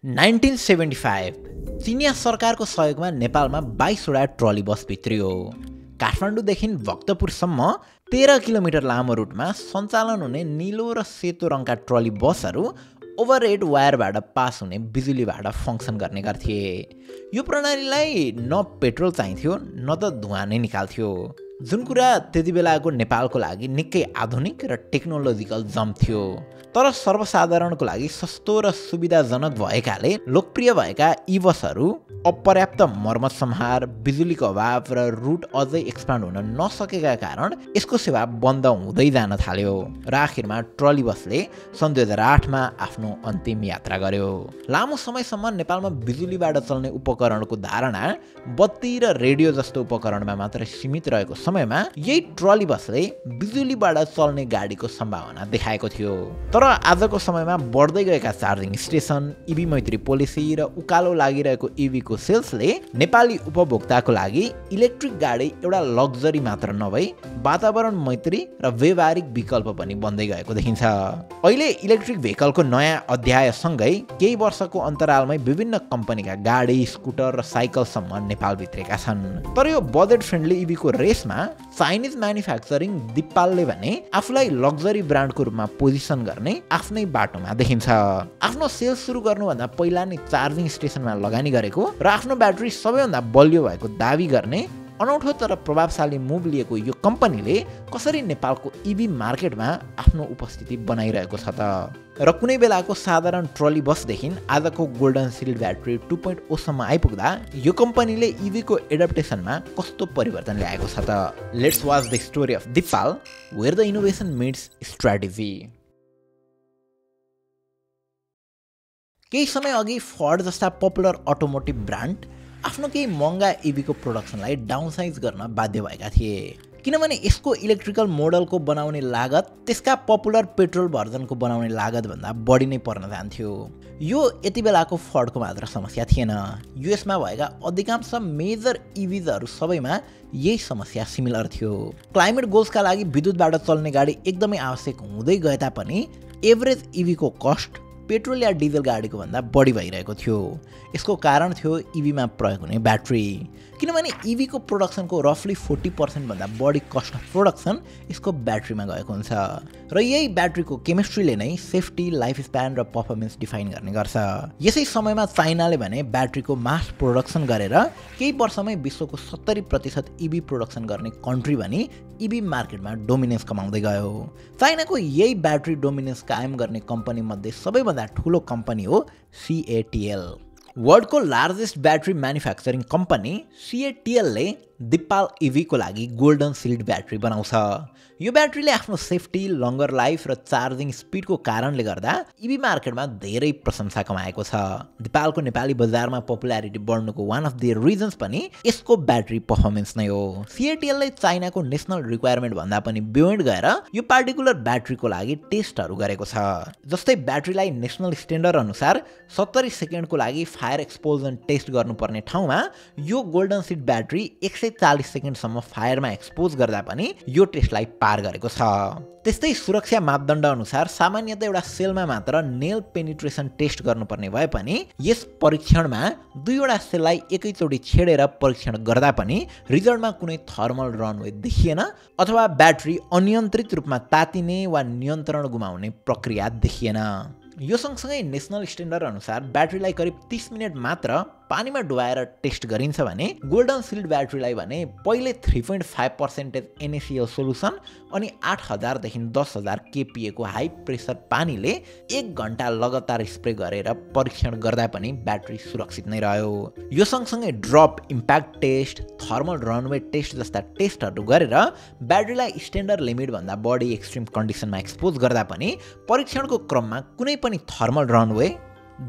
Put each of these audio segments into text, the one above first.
1975 चिनिया सरकारको सहयोगमा नेपालमा 22वटा ट्रली बस भित्रियो। काठमाडौँदेखि भक्तपुरसम्म 13 किलोमिटर लामो रुटमा सञ्चालन हुने नीलो र सेतो रङका ट्रली बसहरू ओभरहेड वायरबाट पास हुने बिजुलीबाट फङ्सन गर्ने गर्थे। यो प्रणालीलाई न पेट्रोल चाहिन्थ्यो न त धुवा नै निकाल्थ्यो, जुन कुरा त्यति बेलाको नेपालको लागि निकै आधुनिक र टेक्नोलोजिकल जम्प थियो। तर सर्वसाधारणको लागि सस्तो र सुविधाजनक भएकाले लोकप्रिय भएका यी बसहरू अपर्याप्त मर्मत सम्हार, बिजुलीको अभाव र रुट अझै एक्सपान्ड हुन नसकेका कारण यसको सेवा बन्द हुँदै जान थाल्यो र आखिरमा ट्रली बसले सन् 2008मा आफ्नो अन्तिम यात्रा गर्यो। लामो समयसम्म नेपालमा बिजुलीबाट चल्ने उपकरणको धारणा बत्ती र रेडियो जस्तो उपकरणमा मात्र सीमित रहेको समयमा यही ट्रली बसले बिजुलीबाट चल्ने गाडीको सम्भावना देखाएको थियो। तर आजको समयमा बढ्दै गएका चार्जिङ स्टेसन, इभी मैत्री पोलिसी र उकालो लागिरहेको इभीको सेल्सले नेपाली उपभोक्ताको लागि इलेक्ट्रिक गाडी एउटा लग्जरी मात्र नभई वातावरण मैत्री र व्यवहारिक विकल्प पनि बन्दै गएको देखिन्छ। अहिले इलेक्ट्रिक भेहिकलको नयाँ अध्यायसँगै केही वर्षको अन्तरालमै विभिन्न कम्पनीका गाडी, स्कुटर र साइकलसम्म नेपाल भित्रेका छन्। तर यो बजेट फ्रेन्डली इभीको रेसमा चाइनिज म्यानुफ्याक्चरिङ दिप्पालले भने आफूलाई लग्जरी ब्रान्डको रूपमा पोजिसन गर्ने आफ्नै बाटोमा देखिन्छ। आफ्नो सेल्स सुरु गर्नुभन्दा पहिला नै चार्जिङ स्टेसनमा लगानी गरेको र आफ्नो ब्याट्री सबैभन्दा बलियो भएको दावी गर्ने अनौठो तर प्रभावशाली मुभ लिएको यो कम्पनीले कसरी नेपालको इभी मार्केटमा आफ्नो उपस्थिति बनाइरहेको छ त? र कुनै बेलाको साधारण ट्रली बसदेखि आजको गोल्डन सिल्ड ब्याट्री 2.0 सम्म आइपुग्दा यो कम्पनीले इभीको एडप्टेसनमा कस्तो परिवर्तन ल्याएको छ त? Let's watch the story of Deepal where the innovation meets strategy. केही समय अघि फोर्ड जस्ता पपुलर अटोमोटिभ ब्रान्ड आफ्नो केही महँगा इभीको प्रोडक्सनलाई डाउनसाइज गर्न बाध्य भएका थिए, किनभने यसको इलेक्ट्रिकल मोडलको बनाउने लागत त्यसका पपुलर पेट्रोल भर्जनको बनाउने लागतभन्दा बढी नै पर्न जान्थ्यो। यो यति बेलाको फोर्डको मात्र समस्या थिएन। युएसमा भएका अधिकांश मेजर इभीजहरू सबैमा यही समस्या सिमिलर थियो। क्लाइमेट गोल्सका लागि विद्युतबाट चल्ने गाडी एकदमै आवश्यक हुँदै गए तापनि एभरेज इभीको कस्ट पेट्रोल या डिजल गाडीको भन्दा बढी भइरहेको थियो। यसको कारण थियो इभीमा प्रयोग हुने ब्याट्री, किनभने इभीको प्रोडक्सनको रफली 40% भन्दा बढी कस्ट अफ प्रोडक्सन यसको ब्याट्रीमा गएको हुन्छ र यही ब्याट्रीको केमिस्ट्रीले नै सेफ्टी, लाइफ स्प्यान र पर्फर्मेन्स डिफाइन गर्ने गर्छ। यसै समयमा चाइनाले भने ब्याट्रीको मास प्रोडक्सन गरेर केही वर्षमै विश्वको 70% इभी प्रोडक्सन गर्ने कन्ट्री भनी इभी मार्केटमा डोमिनेन्स कमाउँदै गयो। चाइनाको यही ब्याट्री डोमिनेन्स कायम गर्ने कम्पनी मध्ये सबैभन्दा ठुलो कम्पनी हो CATL। वर्ल्डको लार्जेस्ट ब्याट्री म्यानुफ्याक्चरिङ कम्पनी CATLले दिप्पाल इभीको लागि गोल्डन सिल्ड ब्याट्री बनाउँछ। यो ब्याट्रीले आफ्नो सेफ्टी, लङ्गर लाइफ र चार्जिङ स्पिडको कारणले गर्दा इभी मार्केटमा धेरै प्रशंसा कमाएको छ। दिप्पालको नेपाली बजारमा पपुल्यारिटी बढ्नुको वान अफ द रिजन्स पनि यसको ब्याट्री पर्फर्मेन्स नै हो। CATLले चाइनाको नेसनल रिक्वायरमेन्ट भन्दा पनि बियोन्ड गएर यो पार्टिकुलर ब्याट्रीको लागि टेस्टहरू गरेको छ। जस्तै ब्याट्रीलाई नेसनल स्ट्यान्डर्ड अनुसार 70 सेकेन्डको लागि फायर एक्सपोजन टेस्ट गर्नुपर्ने ठाउँमा यो गोल्डन सिल्ड ब्याट्री 140 सेकेन्डसम्म फायरमा एक्सपोज गर्दा पनि यो टेस्टलाई पार गरेको छ। त्यस्तै सुरक्षा मापदण्ड अनुसार सामान्यतः एउटा सेलमा मात्र नेल पेनिट्रेसन टेस्ट गर्नुपर्ने भए पनि यस परीक्षणमा 2वटा सेललाई एकैचोटि छेडेर परीक्षण गर्दा पनि रिजल्टमा कुनै थर्मल रनवे देखिएन अथवा ब्याट्री अनियन्त्रित रूपमा तातिने वा नियन्त्रण गुमाउने प्रक्रिया देखिएन। यो सँगसँगै नेसनल स्ट्यान्डर्ड अनुसार ब्याट्रीलाई करिब 30 मिनट मात्र पानीमा डुबाएर टेस्ट गरिन्छ भने गोल्डन सिल्ड ब्याट्रीलाई भने पहिले 3.5% NaCl सोलुसन अनि 8000 देखि 10000 kPa को हाई प्रेसर पानीले 1 घण्टा लगातार स्प्रे गरेर परीक्षण गर्दा पनि ब्याट्री सुरक्षित नै रह्यो। यो सँगसँगै drop impact test, thermal runaway test जस्ता टेस्टहरू गरेर ब्याट्रीलाई स्ट्यान्डर्ड लिमिट भन्दा बढी एक्सट्रिम कन्डिसनमा एक्सपोज गर्दा पनि परीक्षणको क्रममा कुनै पनि थर्मल रनवे,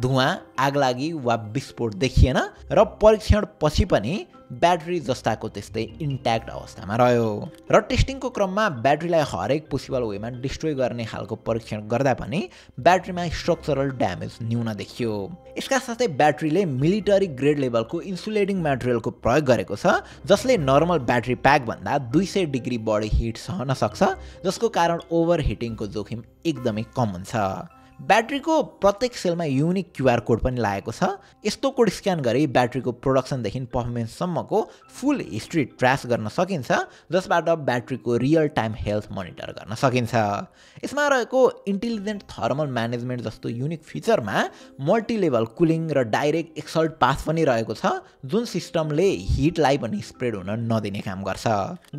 धुवा, आगलागी वा विस्फोट देखिएन र परीक्षण पछि पनि ब्याट्री जस्ताको त्यस्तै इन्ट्याक्ट अवस्थामा रह्यो। र टेस्टिङको क्रममा ब्याट्रीलाई हरेक पोसिबल वेमा डिस्ट्रोय गर्ने खालको परीक्षण गर्दा पनि ब्याट्रीमा स्ट्रक्चरल ड्यामेज न्यून देखियो। यसका साथै ब्याट्रीले मिलिटरी ग्रेड लेभलको इन्सुलेटिङ मटेरियलको प्रयोग गरेको छ, जसले नर्मल ब्याट्री प्याक भन्दा 200 डिग्री बढी हिट सहन सक्छ, जसको कारण ओभर हिटिङको जोखिम एकदमै कम हुन्छ। ब्याट्रीको प्रत्येक सेलमा युनिक क्युआर कोड पनि लागेको छ। यस्तो कोड स्क्यान गरी ब्याट्रीको प्रोडक्सनदेखि पर्फर्मेन्ससम्मको फुल हिस्ट्री ट्र्याक गर्न सकिन्छ, जसबाट ब्याट्रीको रियल टाइम हेल्थ मोनिटर गर्न सकिन्छ। यसमा रहेको इन्टेलिजेन्ट थर्मल म्यानेजमेन्ट जस्तो युनिक फिचरमा मल्टिलेभल कुलिङ र डाइरेक्ट एक्सल्ट पाथ पनि रहेको छ, जुन सिस्टमले हिटलाई पनि स्प्रेड हुन नदिने काम गर्छ।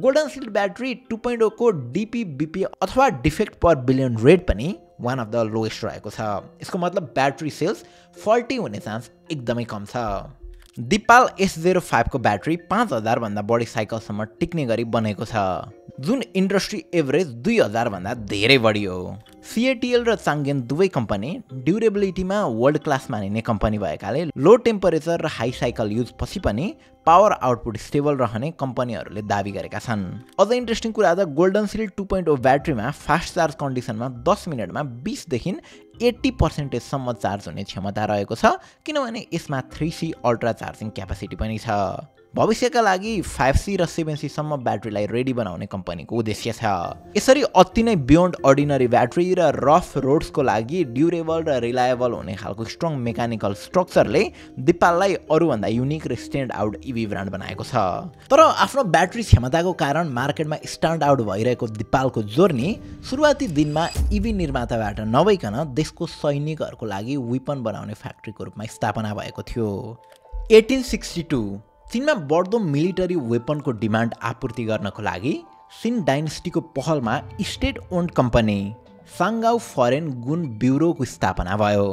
गोल्डन सिल्ड ब्याट्री 2.0 को DPBP अथवा डिफेक्ट पर बिलियन रेट पनि वान अफ द लोएस्ट रहेको छ। यसको मतलब ब्याट्री सेल्स फल्टी हुने चान्स एकदमै कम छ। दिपाल S05 को ब्याट्री 5000 भन्दा बढी साइकलसम्म टिक्ने गरी बनेको छ, जुन इन्डस्ट्री एभरेज 2000 भन्दा धेरै बढी हो। CATL र चाङ्गेन दुवै कम्पनी ड्युरेबिलिटीमा वर्ल्ड क्लास मानिने कम्पनी भएकाले लो टेम्परेचर र हाई साइकल युज पछि पनि पावर आउटपुट स्टेबल रहने कम्पनीहरूले दाबी गरेका छन्। अझ इन्ट्रेस्टिङ कुरा त गोल्डन सिल्ड 2.0 ब्याट्रीमा फास्ट चार्ज कन्डिसनमा 10 मिनटमा 20 देखि 80% सम्म चार्ज हुने क्षमता रहेको छ, किनभने यसमा 3C अल्ट्रा चार्जिङ क्यापेसिटी पनि छ। भविष्यका लागि 5C र 7C सम्म ब्याट्रीलाई रेडी बनाउने कम्पनीको उद्देश्य छ। यसरी अति नै बियोन्ड अर्डिनरी ब्याट्री र रफ रोड्सको लागि ड्युरेबल र रिलायबल हुने खालको स्ट्रङ मेकानिकल स्ट्रक्चरले दिपाललाई अरूभन्दा युनिक र स्ट्यान्ड आउट इभी ब्रान्ड बनाएको छ। तर आफ्नो ब्याट्री क्षमताको कारण मार्केटमा स्ट्यान्ड आउट भइरहेको दिपालको जोर्नी सुरुवाती दिनमा इभी निर्माताबाट नभइकन देशको सैनिकहरूको लागि वेपन बनाउने फ्याक्ट्रीको रूपमा स्थापना भएको थियो। 1862 चीनमा बढ्दो मिलिटरी वेपनको डिमान्ड आपूर्ति गर्नको लागि सिन डाइनेस्टीको पहलमा स्टेट ओन्ड कम्पनी साङ्गाउ फरेन गुन ब्युरोको स्थापना भयो।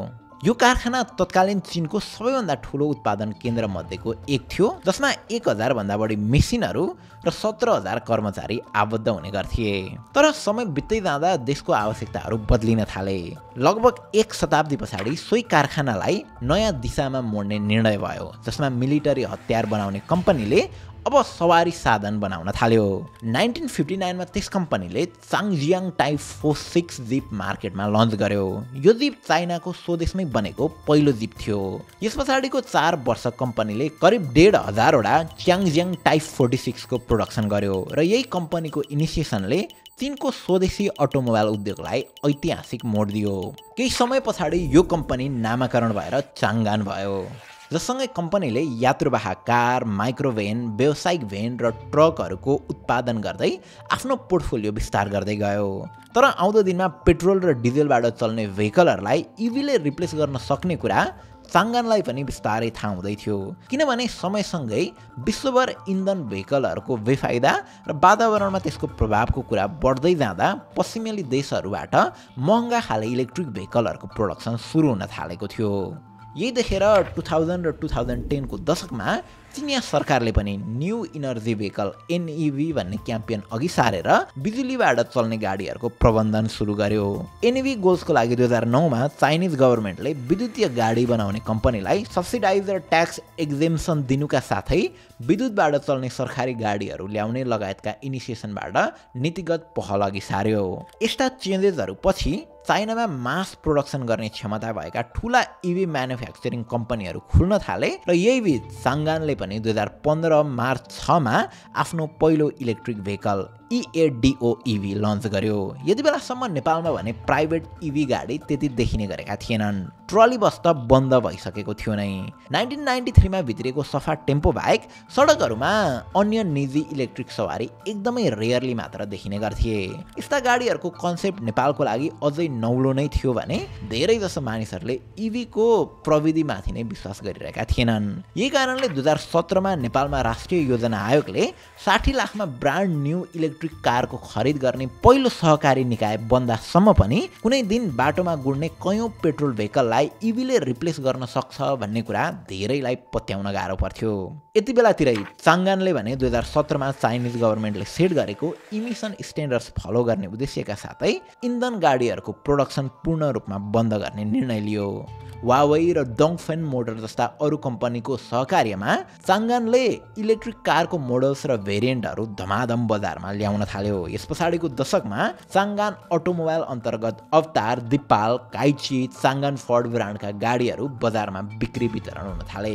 यो कारखाना तत्कालीन चीनको सबैभन्दा ठुलो उत्पादन केन्द्र मध्येको एक थियो, जसमा 1000 भन्दा बढी मेसिनहरू र 17000 कर्मचारी आबद्ध हुने गर्थे। तर समय बित्दै जाँदा देशको आवश्यकताहरू बदलिन थाले। लगभग 1 शताब्दी पछाडि सोही कारखानालाई नयाँ दिशामा मोड्ने निर्णय भयो, जसमा मिलिटरी हतियार बनाउने कम्पनीले अब सवारी साधन बनाउन थाल्यो। 1959 मा त्यस कम्पनीले चाङजियाङ टाइप 46 जिप मार्केटमा लन्च गर्यो। यो जिप चाइनाको स्वदेशमै बनेको पहिलो जिप थियो। यस पछाडिको 4 वर्ष कम्पनीले करिब 1500 वटा च्याङजियाङ टाइप 46 को प्रोडक्सन गर्यो र यही कम्पनीको इनिसिएसनले चीनको स्वदेशी अटोमोबाइल उद्योगलाई ऐतिहासिक मोड दियो। केही समय पछाडि यो कम्पनी नामाकरण भएर चाङगान भयो, जससँगै कम्पनीले यात्रुवाहक कार, माइक्रोभेन, व्यावसायिक भेन र ट्रकहरूको उत्पादन गर्दै आफ्नो पोर्टफोलियो विस्तार गर्दै गयो। तर आउँदो दिनमा पेट्रोल र डिजेलबाट चल्ने भेहिकलहरूलाई इभीले रिप्लेस गर्न सक्ने कुरा चाङगानलाई पनि बिस्तारै थाहा हुँदै थियो, किनभने समयसँगै विश्वभर इन्धन भेहिकलहरूको बेफाइदा र वातावरणमा त्यसको प्रभावको कुरा बढ्दै जाँदा पश्चिमेली देशहरूबाट महँगा खाले इलेक्ट्रिक भेहिकलहरूको प्रोडक्सन सुरु हुन थालेको थियो। यही देखेर 2000 र 2010 को दशकमा चिनिया सरकारले पनि न्यू इनर्जी भेहिकल NEV भन्ने क्याम्पेन अघि सारेर बिजुलीबाट चल्ने गाडीहरूको प्रबन्धन सुरु गर्यो। NEV गोल्सको लागि 2009 मा चाइनिज गभर्नमेन्टले विद्युतीय गाडी बनाउने कम्पनीलाई सब्सिडाइज र ट्याक्स एक्जेम्सन दिनुका साथै विद्युतबाट चल्ने सरकारी गाडीहरू ल्याउने लगायतका इनिसिएसनबाट नीतिगत पहल अघि सार्यो। यस्ता चेन्जेसहरू पछि चाइनामा मास प्रोडक्सन गर्ने क्षमता भएका ठुला इभी म्यानुफ्याक्चरिङ कम्पनीहरू खुल्न थाले र यही बीच चाङगानले पनि 2015 मार्च 6 मा आफ्नो पहिलो electric vehicle EADO EV launch गर्यो। यति बेलासम्म नेपालमा भने प्राइभेट इभी गाडी त्यति देखिने गरेका थिएनन्। ट्रली बस त बन्द भइसकेको थियो नै। 1993 मा भित्रिएको सफा टेम्पो बाहेक सडकहरूमा अन्य निजी इलेक्ट्रिक सवारी एकदमै रेयरली मात्र देखिने गर्थे। यस्ता गाडीहरूको कन्सेप्ट नेपालको लागि अझै नौलो नै थियो भने धेरै जसो मानिसहरूले इभीको प्रविधिमाथि नै विश्वास गरिरहेका थिएनन्। यही कारणले 2017 मा नेपालमा राष्ट्रिय योजना आयोगले 60 लाखमा ब्रान्ड न्यू इलेक्ट्रिक कारको खरिद गर्ने पहिलो सहकारी निकाय बन्दासम्म पनि कुनै दिन बाटोमा गुड्ने कयौं पेट्रोल भेहिकललाई इभीले रिप्लेस गर्न सक्छ भन्ने कुरा धेरैलाई पत्याउन गाह्रो पर्थ्यो। यति बेलातिरै चाङगानले भने 2017 मा चाइनिज गभर्नमेन्टले सेट गरेको इमिसन स्ट्यान्डर्ड्स फलो गर्ने उद्देश्यका साथै इन्धन गाडीहरूको प्रोडक्सन पूर्ण रूपमा बन्द गर्ने निर्णय लियो। वावई र डोङफेन मोटर जस्ता अरू कम्पनीको सहकार्यमा चाङगानले इलेक्ट्रिक कारको मोडल्स र भेरिएन्टहरू धमाधम बजारमा ल्याउन थाल्यो। यस पछाडिको दशकमा चाङगान अटोमोबाइल अन्तर्गत अवतार, दिपाल, काइची, चाङगान फोर्ड ब्रान्डका गाडीहरू बजारमा बिक्री वितरण हुन थाले।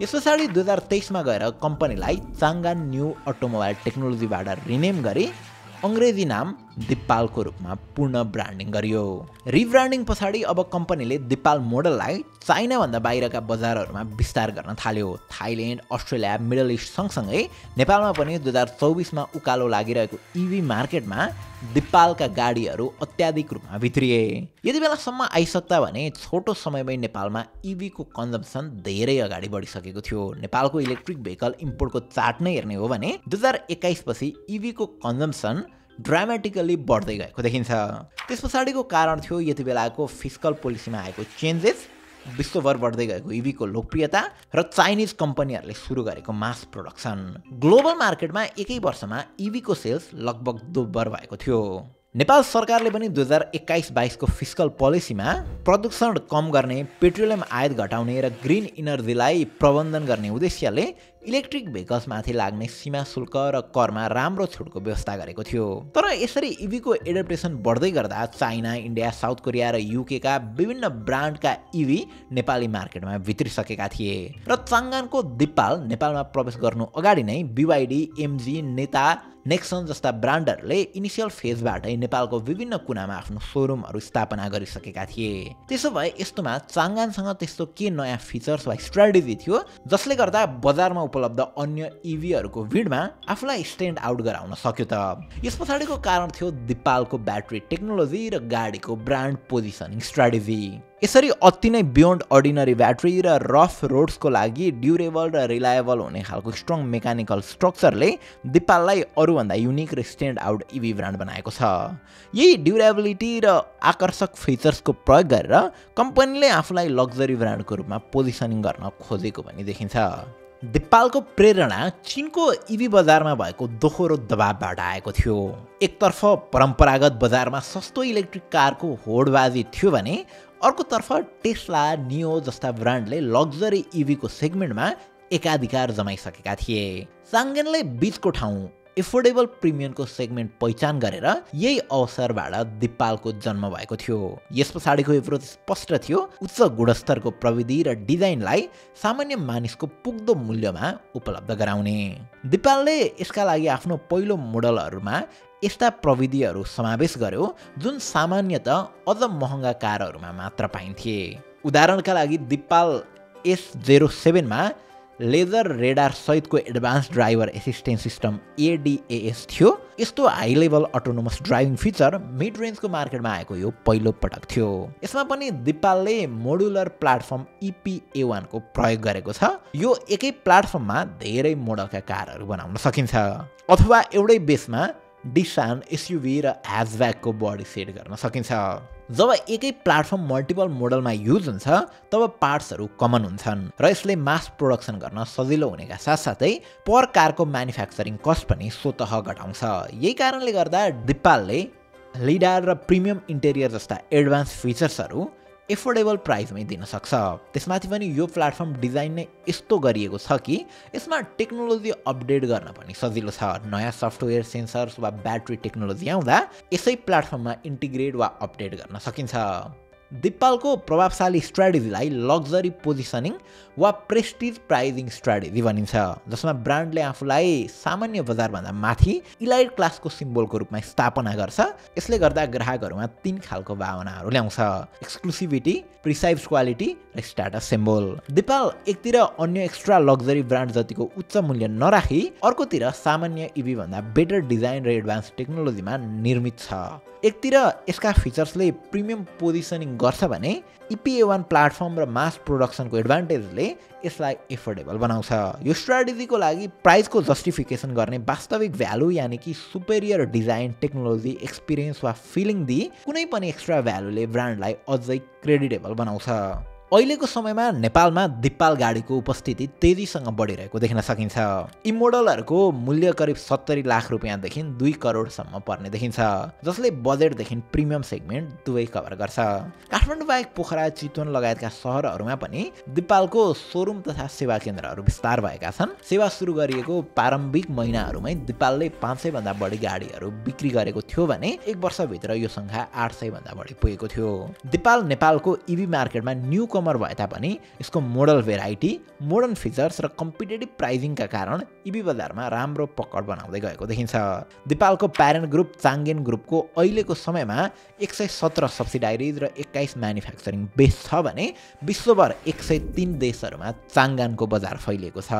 यस पछाडि 2023 मा गएर कम्पनीलाई चाङगान न्यू अटोमोबाइल टेक्नोलोजीबाट रिनेम गरी अङ्ग्रेजी नाम दिप्पालको रूपमा पुनः ब्रान्डिङ गरियो। रिब्रान्डिङ पछाडि अब कम्पनीले दिप्पाल मोडललाई चाइनाभन्दा बाहिरका बजारहरूमा विस्तार गर्न थाल्यो। थाइल्यान्ड, अस्ट्रेलिया, मिडल इस्ट सँगसँगै नेपालमा पनि 2024मा उकालो लागिरहेको इभी मार्केटमा दिप्पालका गाडीहरू अत्याधिक रूपमा भित्रिए। यति बेलासम्म आइसक्दा भने छोटो समयमै नेपालमा इभीको कन्जम्सन धेरै अगाडि बढिसकेको थियो। नेपालको इलेक्ट्रिक भेहिकल इम्पोर्टको चार्ट नै हेर्ने हो भने 2021 पछि इभीको कन्जम्सन ड्रामेटिकली बढ्दै गएको देखिन्छ। त्यस पछाडिको कारण थियो यति बेलाको फिस्कल पोलिसीमा आएको चेन्जेस, विश्वभर बढ्दै गएको इभीको लोकप्रियता र चाइनिज कम्पनीहरूले सुरु गरेको मास प्रोडक्सन। ग्लोबल मार्केटमा एकै वर्षमा इभीको सेल्स लगभग दोब्बर भएको थियो। नेपाल सरकारले पनि 2021-22 को फिस्कल पोलिसीमा प्रदूषण कम गर्ने, पेट्रोलियम आयात घटाउने र ग्रिन इनर्जीलाई प्रबन्धन गर्ने उद्देश्यले इलेक्ट्रिक भेहिकल्समाथि लाग्ने सीमा शुल्क र करमा राम्रो छुटको व्यवस्था गरेको थियो। तर यसरी इभीको एडप्टेसन बढ्दै गर्दा चाइना, इन्डिया, साउथ कोरिया र युके का विभिन्न ब्रान्डका इभी नेपाली मार्केटमा भित्रिसकेका थिए र चाङ्गानको दिप्पाल नेपालमा प्रवेश गर्नु अगाडि नै BYD, MG, नेता, नेक्सन जस्ता ब्रान्डहरूले इनिसियल फेजबाटै नेपालको विभिन्न कुनामा आफ्नो सोरुमहरू स्थापना गरिसकेका थिए। त्यसो भए यस्तोमा चाङ्गानसँग त्यस्तो के नयाँ फिचर्स वा स्ट्राटेजी थियो जसले गर्दा बजारमा उपलब्ध अन्य इभीहरूको भिडमा आफूलाई स्ट्यान्ड आउट गराउन सक्यो त? यस पछाडिको कारण थियो दिप्पालको ब्याट्री टेक्नोलोजी र गाडीको ब्रान्ड पोजिसनिङ स्ट्राटेजी। यसरी अति नै बियोन्ड अर्डिनरी ब्याट्री र रफ रोड्सको लागि ड्युरेबल र रिलायबल हुने खालको स्ट्रङ मेकानिकल स्ट्रक्चरले दिप्पाललाई अरूभन्दा युनिक र स्ट्यान्ड आउट इभी ब्रान्ड बनाएको छ। यही ड्युरेबिलिटी र आकर्षक फिचर्सको प्रयोग गरेर कम्पनीले आफूलाई लग्जरी ब्रान्डको रूपमा पोजिसनिङ गर्न खोजेको पनि देखिन्छ। दिप्पालको प्रेरणा चीनको इभी बजारमा भएको दोहोरो दबावबाट आएको थियो। एकतर्फ परम्परागत बजारमा सस्तो इलेक्ट्रिक कारको होडबाजी थियो भने अर्कोतर्फ टेस्ला, नियो जस्ता ब्रान्डले लग्जरी इभीको सेगमेन्टमा एकाधिकार जमाइसकेका थिए। चाङ्गेनले बीचको ठाउँ एफोर्डेबल प्रिमियमको सेगमेन्ट पहिचान गरेर यही अवसरबाट दिप्पालको जन्म भएको थियो। यस पछाडिको एप्रोच स्पष्ट थियो, उच्च गुणस्तरको प्रविधि र डिजाइनलाई सामान्य मानिसको पुग्दो मूल्यमा उपलब्ध गराउने। दिप्पालले यसका लागि आफ्नो पहिलो मोडलहरूमा यस्ता प्रविधिहरू समावेश गर्यो जुन सामान्यतः अझ महँगा कारहरूमा मात्र पाइन्थे। उदाहरणका लागि दिप्पाल S07 मा लेजर रेडार सहितको advance driver assistance system ADAS थियो। यस्तो high level autonomous driving feature mid रेन्जको मार्केटमा आएको यो पहिलो पटक थियो। यसमा पनि दिप्पालले मोडुलर प्लेटफर्म EPA1 को प्रयोग गरेको छ। यो एकै प्लेटफर्ममा धेरै मोडलका कारहरू बनाउन सकिन्छ अथवा एउटै बेसमा डिसान, SUV र ह्याचब्याकको बडी सेट गर्न सकिन्छ। जब एकै प्लेटफर्म मल्टिपल मोडलमा युज हुन्छ तब पार्ट्सहरू कमन हुन्छन् र यसले मास प्रोडक्सन गर्न सजिलो हुनेका साथसाथै पर कारको म्यानुफ्याक्चरिङ कस्ट पनि स्वतः घटाउँछ। यही कारणले गर्दा दिप्पालले लिडार र प्रिमियम इन्टेरियर जस्ता एडभान्स फिचर्सहरू एफोर्डेबल प्राइसमै दिन सक्छ। त्यसमाथि पनि यो प्लेटफर्म डिजाइन नै यस्तो गरिएको छ कि यसमा टेक्नोलोजी अपडेट गर्न पनि सजिलो छ। नयाँ सफ्टवेयर, सेन्सर्स वा ब्याट्री टेक्नोलोजी आउँदा यसै प्लेटफर्ममा इन्टिग्रेट वा अपडेट गर्न सकिन्छ। दिप्पालको प्रभावशाली स्ट्राटेजीलाई लग्जरी पोजिसनिङ वा प्रेस्टिज प्राइजिङ स्ट्राटेजी भनिन्छ, जसमा ब्रान्डले आफूलाई सामान्य बजारभन्दा माथि इलाइट क्लासको सिम्बोलको रूपमा स्थापना गर्छ। यसले गर्दा ग्राहकहरूमा 3 खालको भावनाहरू ल्याउँछ: एक्सक्लुसिभिटी, प्रिसाइज क्वालिटी र स्ट्याटस सिम्बोल। दिप्पाल एकतिर अन्य एक्स्ट्रा लग्जरी ब्रान्ड जतिको उच्च मूल्य नराखी अर्कोतिर सामान्य इभी भन्दा बेटर डिजाइन र एडभान्स टेक्नोलोजीमा निर्मित छ। एकतिर यसका फिचर्सले प्रिमियम पोजिसनिङ गर्छ भने EPA1 प्लेटफर्म र मास प्रोडक्सनको एडभान्टेजले यसलाई एफोर्डेबल बनाउँछ। यो स्ट्राटेजीको लागि प्राइसको जस्टिफिकेसन गर्ने वास्तविक भ्यालु यानि कि सुपेरियर डिजाइन, टेक्नोलोजी, एक्सपिरियन्स वा फिलिङ दिई कुनै पनि एक्स्ट्रा भ्यालुले ब्रान्डलाई अझै क्रेडिटेबल बनाउँछ। अहिलेको समयमा नेपालमा दिप्पाल गाडीको उपस्थिति तेजीसँग बढिरहेको देख्न सकिन्छ। यी मोडलहरूको मूल्य करिब 70 लाख रुपियाँदेखि 2 करोडसम्म पर्ने देखिन्छ, जसले बजेटदेखि प्रिमियम सेगमेन्ट दुवै कभर गर्छ। काठमाडौँ बाहेक पोखरा, चितवन लगायतका सहरहरूमा पनि दिप्पालको सोरुम तथा सेवा केन्द्रहरू विस्तार भएका छन्। सेवा सुरु गरिएको प्रारम्भिक महिनाहरूमै दिप्पालले 500 भन्दा बढी गाडीहरू बिक्री गरेको थियो भने 1 वर्षभित्र यो संख्या 800 भन्दा बढी पुगेको थियो। दिप्पाल नेपालको इभी मार्केटमा न्यू कमर भए तापनि यसको मोडल भेराइटी, मोडर्न फिचर्स र कम्पिटेटिभ प्राइजिङका कारण इभी बजारमा राम्रो पकड बनाउँदै गएको देखिन्छ। दिपालको प्यारेन्ट ग्रुप चाङगेन ग्रुपको अहिलेको समयमा 117 सब्सिडाइरिज र 21 म्यानुफ्याक्चरिङ बेस छ भने विश्वभर 103 देशहरूमा चाङगानको बजार फैलिएको छ।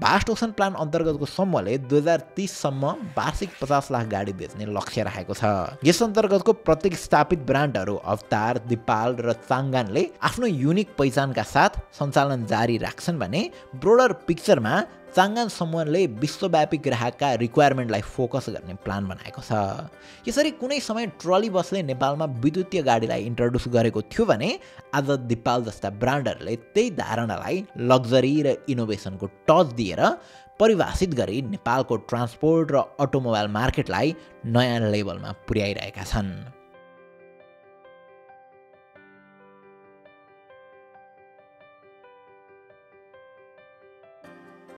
भास्ट ओसन प्लान अन्तर्गतको समूहले 2030 सम्म वार्षिक 50 लाख गाडी बेच्ने लक्ष्य राखेको छ। यस अन्तर्गतको प्रत्येक स्थापित ब्रान्डहरू अवतार, दिपाल र चाङगानले आफ्नो युनिक पहिचानका साथ सञ्चालन जारी राख्छन् भने ब्रोडर पिक्चरमा चाङगान समूहले विश्वव्यापी ग्राहकका रिक्वायरमेन्टलाई फोकस गर्ने प्लान बनाएको छ। यसरी कुनै समय ट्रली बसले नेपालमा विद्युतीय गाडीलाई इन्ट्रोड्युस गरेको थियो भने आज दिपाल जस्ता ब्रान्डहरूले त्यही धारणालाई लग्जरी र इनोभेसनको टच दिएर परिभाषित गरी नेपालको ट्रान्सपोर्ट र अटोमोबाइल मार्केटलाई नयाँ लेभलमा पुर्याइरहेका छन्।